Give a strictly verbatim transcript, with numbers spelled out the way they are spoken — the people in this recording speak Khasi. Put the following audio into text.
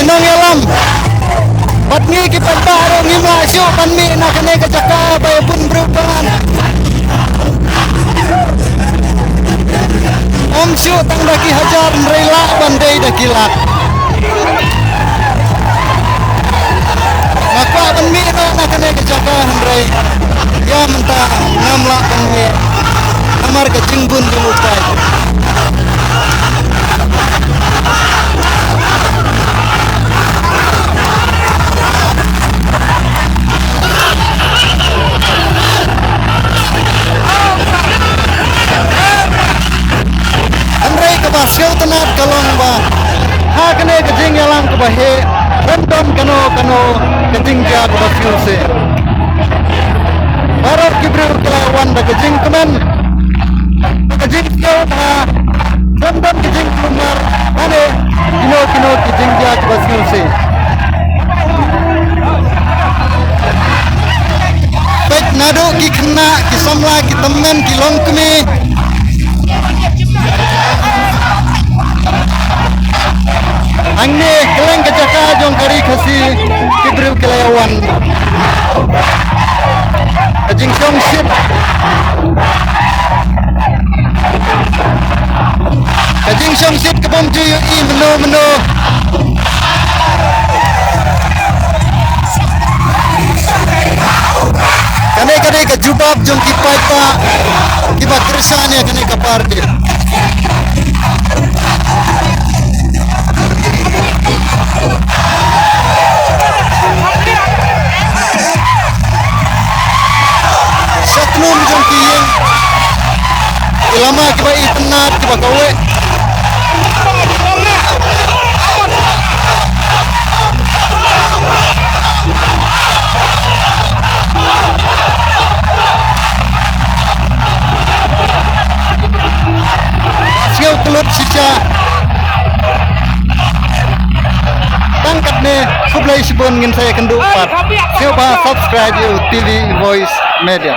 Nongïalam. Bad ngi ki paidbah ruh ngim lah shuh ban mih na kane ka jaka ba ïa bun briew palat. Ym shuh tang da ki hajar hynrei lah ban dei da ki lak. Nga kwah ban mih ruh na kane ka jaka hynrei ïa mynta ngam lah ban mih. Namar ka jingbun jong u paid. Hynrei kaba sngewtynnat ka long ba ha kane ka jingïalang kaba heh, ym don kano kano ka jingjia kaba sngewsih. Baroh ki briew ki la wan da ka jingkmen, da ka jingsngewbha, ym don ka jingkulmar, hane kino kino ki jingïa kiba sngewsih. Peit naduh ki khynnah, ki samla, ki tymmen, ki longkmie. Hangne kylleng ka jaka jong ka Ri Khasi ki briew ki la ïa wan. Ka jingshongshit, ka jingshongshit ka bym ju ïohi mynno mynno. Kane ka dei ka jubab jong ki paidbah kiba kyrshan ïa kane ka party. Sha tnum jong ki ïing, ki lama kiba itynnat, kiba kaweh. Sngewkhuslai shisha. Tang katne, khublei shibun, ngin sa ïakynduh pat. Sngewbha subscribe ïa u T V Voice Media.